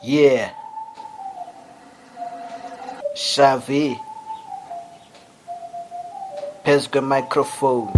Yeah. Shavi. Phezu kwe-microphone.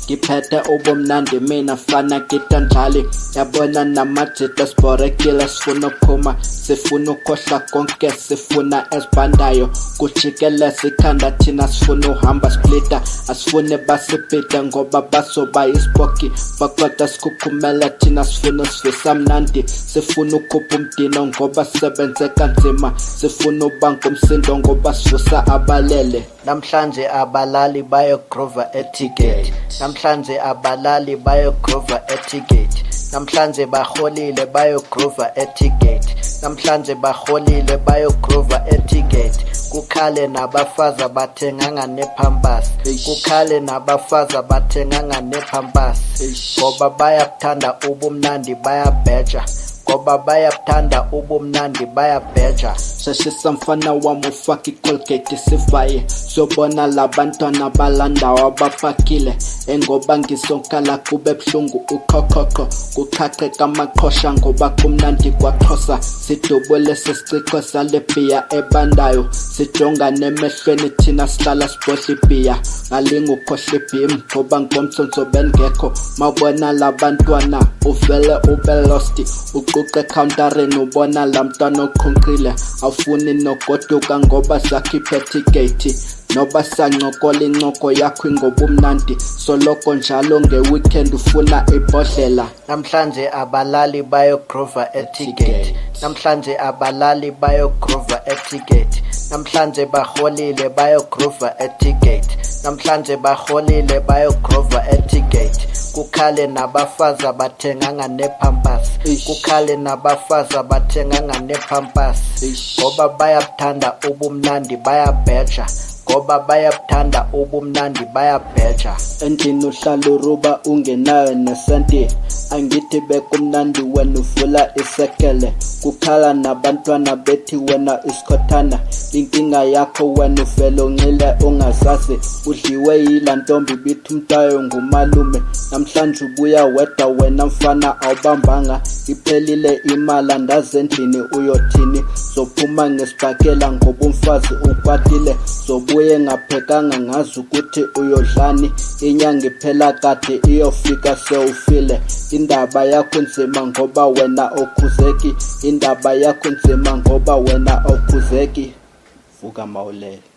Ngiphethe ubumnandi mina fana kitanjali yabona namajita sibhorekile sifuna ukuphuma sifuna ukhohlwa konke sifuna esibandayo kujikeleza ikhanda thina sifuna uhamba splita asifuni basibhide ngoba bazoba isipoki bakwata sikhukhumele thina sifuna usivisa mnandi sifuna ukhupha umdino ngoba sisebenze kanzima sifuna ubanga umsindo ngoba sivusa abalele. Namhlanje abalali bayogroova eTigate. Namhlanje abalali bayogroova eTigate. Namhlanje baholile bayogroova eTigate. Namhlanje baholile bayogroova eTigate. Kukhale nabafazi abathenganga nePampers. Kukhale nabafazi abathenganga nePampers. Ngoba bayabuthanda ubumnandi bayabheja. Ngoba bayabuthanda ubumnandi bayabheja. Sheshisa mfana wami ufake iColgate sivaye siyobona labantwana balandawo abapakile engoba ngizonkala kube buhlungu uqhoqhoqho kuqhaqheka amaqhosha ngoba kumnandi kwaXhosa sidubule sisiciko sale bhiya ebandayo sijongane emehlweni thina sihlala sibhodla ibhiya ngalinga ukhohlwa ibhim ngoba ngomsonso bengekho mawubona labantwana uvele ube lost uquqe ekhawuntarini ubona la mntwana oqhunqile awufuni nogoduka ngoba sakhiphe tigate noba sancokola incoko yakho ingobumnandi soloko njalo nge-weekend ufuna ibhodlela. Namhlanje abalali bayogroova eTigate. Namhlanje abalali bayogroova eTigate. Namhlanje baholile bayogroova eTigate. Namhlanje baholile bayogroova eTigate. Kukhale nabafazi abathenganga nePampers. Kukhale nabafazi abathenganga nePampers. Ngoba bayabuthanda ubumnandi bayabheja. Ngoba bayabuthanda ubumnandi bayabheja. Endlini uhlala uruba ungenayo nesenti angithi bekumnandi wena uvula isekele kukhala nabantwana bethi wena isikhothana inkinga yakho wena uvele unxile ungazazi udliwe yila ntombi bithi umntayo ngumalume namhlanje ubuya wedwa wena mfana awubambanga iphelile imali andazi endlini uyothini zophuma ngesibhakela ngoba umfazi ukwatile zobuye ngaphekanga ngazi ukuthi uyodlani inyanga iphela kade iyofika sewufile indaba yakho nzima ngoba wena awukhuzeki indaba yakho nzima ngoba wena awukhuzeki vuka mawulele.